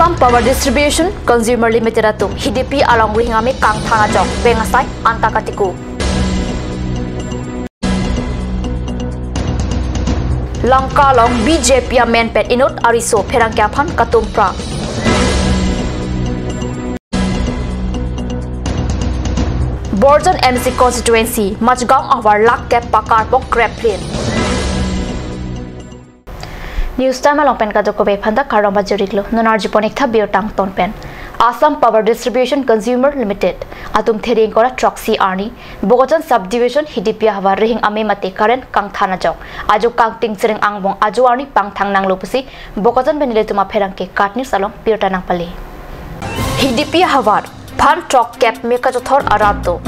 Assam Power Distribution Consumer Limited atum HDP along rihingami kang thana jong pengasai antakatiku Lanka long BJP men pet inut ariso pherangkya phan katum pra Borjan MC constituency Majgaon our lak cap pakar pok crab plane News time along pen ka joko be phanda karomba juriklo nonar jipon ektha biotang ton pen Assam Power Distribution Consumer Limited atum thering kora truck si arni Bogojan sub division hidipia hawa rehing ame mate karen kang thana jok ajo kang ting sering angbong ajo arni pang thang nang lopusi Bogojan benile tuma pherangke katni salong biota nang pale hidipia hawa phan truck cap meka jothor arato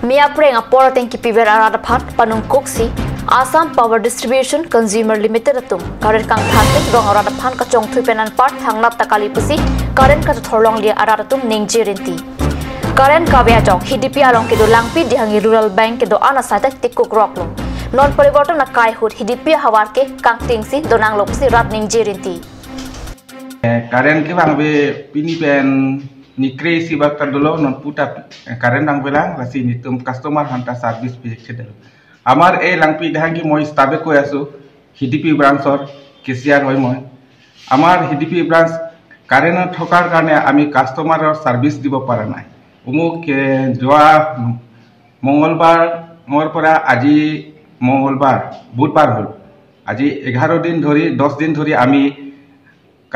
mia prenga pora tengki piber arada phan panung koksi Assam Power Distribution Consumer Limited atum karen kang thate rong arada phan ka chong thui penan part thangnap takali pusi karen ka thorlong lia arada tum ningji rinti karen ka bea jong HDP along ke do langpi dihangi rural bank ke do ana saita tikuk roklo non poriborton na kai hut HDP hawar ke kang tingsi donang lopsi rat ningji rinti karen ke bang be pini pen ni crazy bakar dolo non puta karen rang belang lasi ni tum customer hanta service pe khedel আমাৰ এই লাংপি দেহাংকি মই স্টাফে কৈ আছো হিডিপি ব্ৰাঞ্চৰ cashier হয় মই আমাৰ হিডিপি branch current থকাৰ কাৰণে আমি কাষ্টমাৰৰ সাৰ্ভিস দিব পৰা নাই অমুক যোৱা মঙ্গলবাৰৰ পৰা আজি মঙ্গলবাৰ বুধবাৰ হ'ল আজি 11 দিন ধৰি 10 দিন ধৰি আমি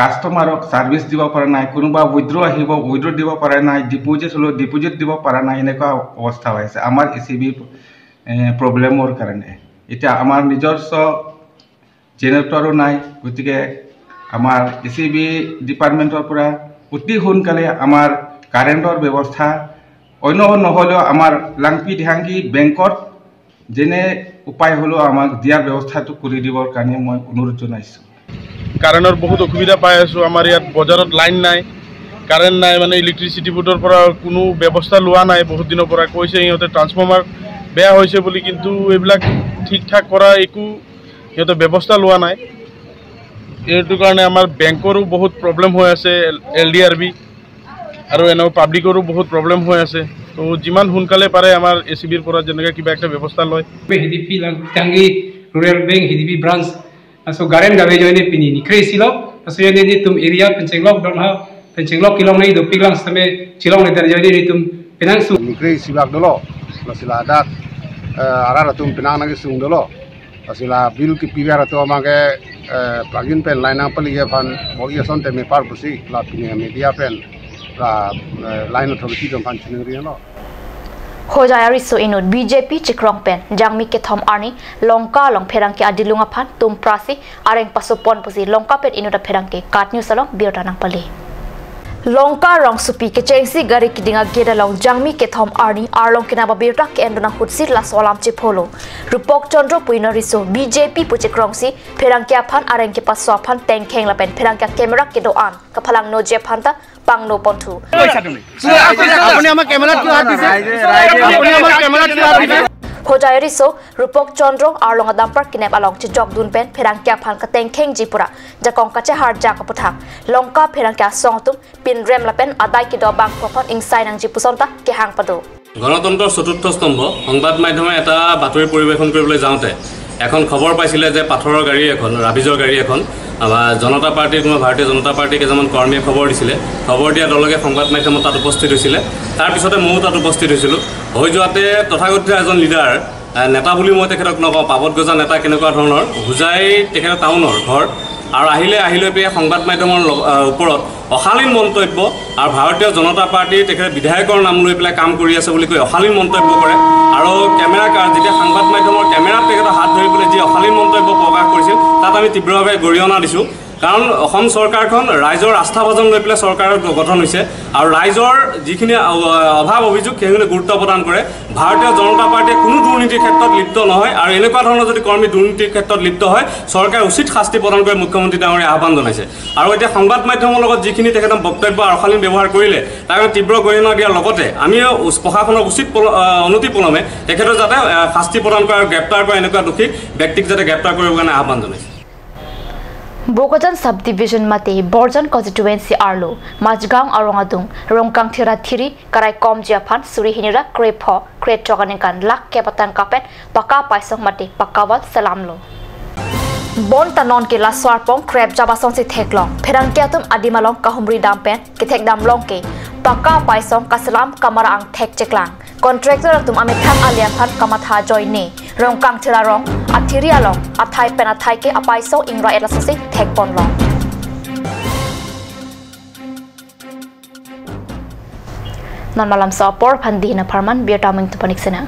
কাষ্টমাৰক সাৰ্ভিস দিব পৰা নাই কোনোবা উইড্ৰ আহিব উইড্ৰ দিব পৰা নাই ডিপোজিট হলো ডিপোজিট দিব পৰা নাই এনেকুৱা অৱস্থা হৈছে আমাৰ এচিবি প্ৰব্লেমৰ কাৰণে এতিয়া আমাৰ নিজস্ব জেনেৰেটৰো নাই গতিকে আমাৰ এচিবি ডিপাৰ্টমেণ্টৰ পৰা অতি সোনকালে আমাৰ কাৰেণ্টৰ ব্যৱস্থা অন্য নহ'লেও আমাৰ লাংপি ঢাংকি বেংকত যেনে উপায় হ'লেও আমাক দিয়াৰ ব্যৱস্থাটো কৰি দিবৰ কাৰণে মই অনুৰোধ জনাইছোঁ। কাৰেণ্টৰ বহুত অসুবিধা পাই আছোঁ। আমাৰ ইয়াত বজাৰত লাইন নাই, কাৰেণ্ট নাই, মানে ইলেক্ট্ৰিচিটি বোৰ্ডৰ পৰা কোনো ব্যৱস্থা লোৱা নাই। বহুত দিনৰ পৰা কৈছে সিহঁতে ট্ৰান্সফৰ্মাৰ বেয়া হৈছে বুলি, কিন্তু এইবিলাক ঠিক ঠাক কৰা একো সিহঁতে ব্যৱস্থা লোৱা নাই। এইটো কাৰণে আমাৰ বেংকৰো বহুত প্ৰব্লেম হৈ আছে, এল ডি আৰ বি আৰু এনেও পাব্লিকৰো বহুত প্ৰব্লেম হৈ আছে। তো যিমান সোনকালে পাৰে আমাৰ এ চি বিৰ পৰা যেনেকৈ কিবা একটা ব্যৱস্থা লয়। Rural bank HDP branch so garen gawe joine pini ni crazy lo so yene ni tum area penchenglok don ha penchenglok kilong nei do piklang same chilong ne der joine ni tum penang su ni crazy bak dolo lasila adat arara tum penang nagi sung dolo lasila bil ki pigar to amage plugin pen line up pali phan bogi son te me par busi la pini media pen la line authority dom phan chuning ri no Hojai so inut BJP chikrong pen jangmi ke thom arni longka long pherang ke adilunga phan tum prasi areng pasopon pusi longka pen inuta pherang ke kat news along biota nang pali longka rong supi ke chengsi gari kidinga geda long jangmi ke thom arni arlong kina ba biota ke endona hutsi la solam che pholo Rupok Chandra puina riso BJP pu chikrong si pherang ke phan areng ke paswa phan teng kheng la pen pherang ke camera ke do an ka phalang no je phan ta pangno ponthu আপুনি আমাৰ কেমেৰাত কিয় হাত দিছে আপুনি আমাৰ কেমেৰাত কিয় হাত দিছে Hojai riso Rupok Chandra arlong dampar kinep along chi jok dun pen pherang kya phan ka teng kheng ji pura jakong ka che har ja ka puthak longka pherang kya song tum pin rem la pen adai ki do bang phon inside ang ji pusonta ke hang pado গণতন্ত্ৰৰ চতুৰ্থ স্তম্ভ সংবাদ মাধ্যমে এটা বাতৰি পৰিৱেশন কৰিবলৈ যাওঁতে এখন খবৰ পাইছিলে যে পাথৰৰ গাড়ী এখন ৰাবিজৰ গাড়ী এখন জনতা পাৰ্টীৰ কোনো ভাৰতীয় জনতা পাৰ্টীৰ কেইজনমান কৰ্মীয়ে খবৰ দিছিলে। খবৰ দিয়াৰ লগে সংবাদ মাধ্যমত তাত উপস্থিত হৈছিলে। তাৰপিছতে ময়ো তাত উপস্থিত হৈছিলোঁ। হৈ যোৱাতে তথাকথিত এজন লিডাৰ নেতা বুলি মই তেখেতক নকওঁ, পাবত গজা নেতা কেনেকুৱা ধৰণৰ হোজাই তেখেতৰ টাউনৰ ঘৰ আৰু আহিলে আহি লৈ পেলাই সংবাদ মাধ্যমৰ ওপৰত অশালীন মন্তব্য আৰু ভাৰতীয় জনতা পাৰ্টীৰ তেখেতে বিধায়কৰ নাম লৈ পেলাই কাম কৰি আছে বুলি কৈ অশালীন মন্তব্য কৰে আৰু কেমেৰা যেতিয়া সংবাদ মাধ্যমৰ কেমেৰাত তেখেতৰ হাত ধৰি পেলাই যি অশালীন মন্তব্য প্ৰকাশ কৰিছিল তাত আমি তীব্ৰভাৱে গৰিহণা দিছোঁ। কাৰণ অসম চৰকাৰখন ৰাইজৰ আস্থাভাজন লৈ পেলাই চৰকাৰৰ গঠন হৈছে আৰু ৰাইজৰ যিখিনি অভাৱ অভিযোগ সেইখিনি গুৰুত্ব প্ৰদান কৰে। ভাৰতীয় জনতা পাৰ্টীয়ে কোনো দুৰ্নীতিৰ ক্ষেত্ৰত লিপ্ত নহয় আৰু এনেকুৱা ধৰণৰ যদি কৰ্মী দুৰ্নীতিৰ ক্ষেত্ৰত লিপ্ত হয় চৰকাৰে উচিত শাস্তি প্ৰদান কৰি মুখ্যমন্ত্ৰী ডাঙৰীয়াই আহ্বান জনাইছে। আৰু এতিয়া সংবাদ মাধ্যমৰ লগত যিখিনি তেখেতে বক্তব্য আৰু অশালীন ব্যৱহাৰ কৰিলে তাৰ কাৰণে তীব্ৰ গৰিহণা দিয়াৰ লগতে আমি প্ৰশাসনক উচিত অনতিপলমে তেখেতৰ যাতে শাস্তি প্ৰদান কৰে আৰু গ্ৰেপ্তাৰ কৰে এনেকুৱা দোষী ব্যক্তিক যাতে গ্ৰেপ্তাৰ কৰিবৰ কাৰণে আহ্বান জনাইছে। Bokajan subdivision mate Borjan constituency arlo Majgaon arongadung Rongkang thira thiri karai kom japan suri hinira krepho kret choganin kan lak kepatan kapen paka paisong mate pakawal salamlo Bon tanon ke la swarpong krep jabasong si theklong pherang kyatum adimalong kahumri dampen ke thek damlong ke paka paisong kaslam kamara ang thek cheklang contractor tum amethang aliaphan kamatha joine rongkang thira rong athiri along athai pen athai ke apaiso ingra elasose thek ponlong non malam sa por phandi na farman biataming tupanik sena.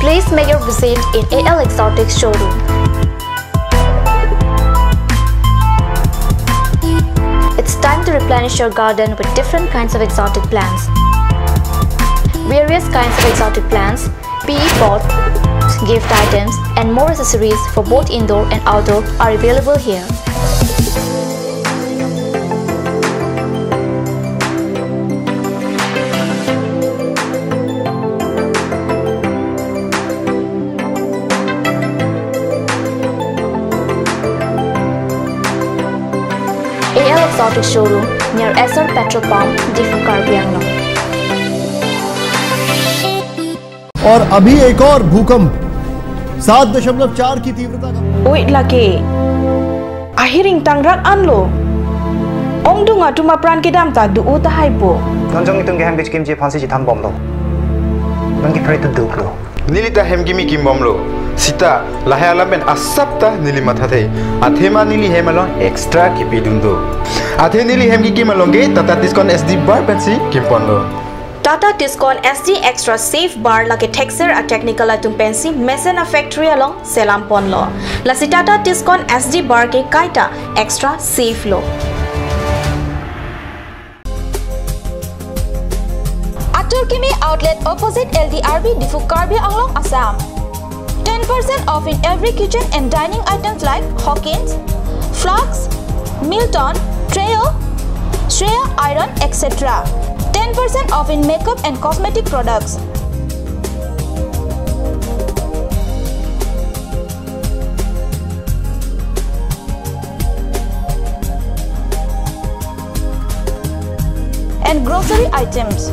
Please make your visit in AL Exotic Showroom. It's time to replenish your garden with different kinds of exotic plants. Various kinds of exotic plants, PE pots, gift items, and more accessories for both indoor and outdoor are available here. AL Exotic Showroom near SR Petrol Pump, Diphu Karbi Anglong. और अभी एक और भूकंप 7.4 की तीव्रता का। Wait lagi. Ahiring tangrak anlo. Ong dunga tuma pran kidam ta du ta haipo. Nonjong itung ge hambich kimji phansi ji tham bomlo. Nangki phrai tu duklo. Nilita hemgimi kim bomlo. Sita lahe alamen asapta nili mathathe. Athema nili hemalon extra kipi dundo. Athe nili hemgi kimalonge tata discount SD bar pensi kimpondo. Tata Tiscon SD Extra Safe Bar lake Texer a technical atum pensi Mesena factory along Selam Ponlo. Lasi Tata Tiscon SD bar ke kaita extra safe lo. Atur Kimi outlet opposite LDRB Diphu Karbi Anglong Assam. 10% off in every kitchen and dining items like Hawkins, Flux, Milton, Treo, Shreya Iron, etc. 10% off in makeup and cosmetic products. And grocery items.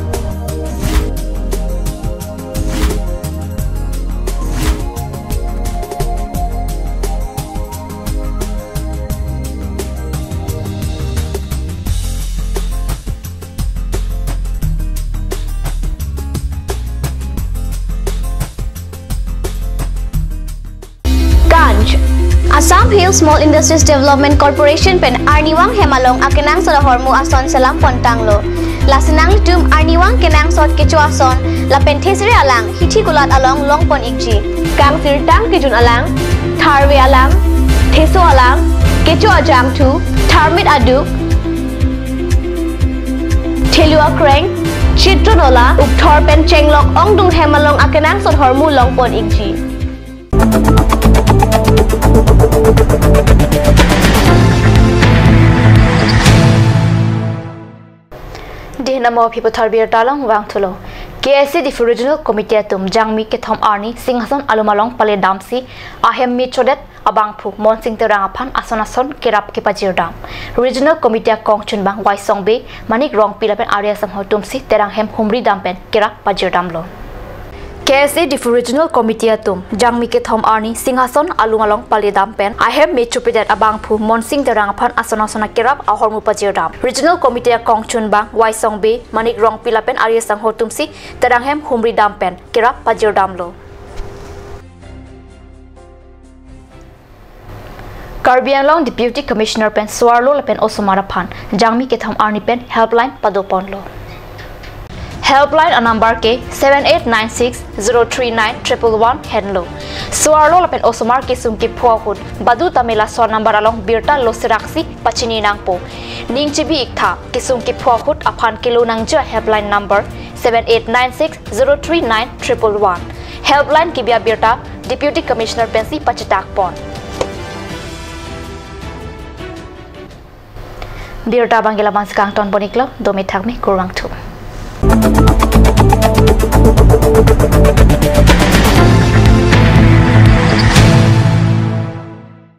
Assam Hill Small Industries Development Corporation pen Arniwang Hemalong akenang soda hormu ason selam pontanglo. Lasinang litum Arniwang kenang sot kecho ason la pen thesre alang hithi gulat along long pon ikji. Kang sir tang kijun alang, tharwe alang, theso alang, kecho ajang thu, tharmit aduk, thelua kreng, chitronola ukthor pen chenglok ongdung hemalong akenang sot hormu long pon ikji. Dihna mo phipothar bir talang wang thulo KSC Diphu Regional Committee tum jangmi ke thom arni singhason alumalong pale damsi ahem mi chodet abangphu monsing terang aphan ason ason kerap ke pajir dam Regional Committee kong chunbang wai songbe manik rong pilapen area sam hotumsi terang hem humri dampen kerap pajir dam lo KSA Diphu Regional Committee atum jangmi ke thom arni singhason alumalong pale dampen ahem mechupidet abangphu monsing terang aphan ason asona kerap ahormu pajir dam Regional Committee kong chunbang wai songbe manik rong pilapen area sang hotumsi terang hem humri dampen kerap pajir dam lo Karbi Anglong Deputy Commissioner pen Swarlo lapen Osomara phan jangmi ke thom arni pen helpline padopon lo Helpline a number ke 7896039111 henlo. Swarlo lapen osomar ke sungki phuahut badu tamela so number along birta losiraksi pachini nangpo. Ningchibi iktha ke sungki phuahut aphan kilo nangja helpline number 7896039111. Helpline kibia birta Deputy Commissioner pensi pachitak pon. Birta bangela banskang ton boniklo domi thakmi kurwang thu.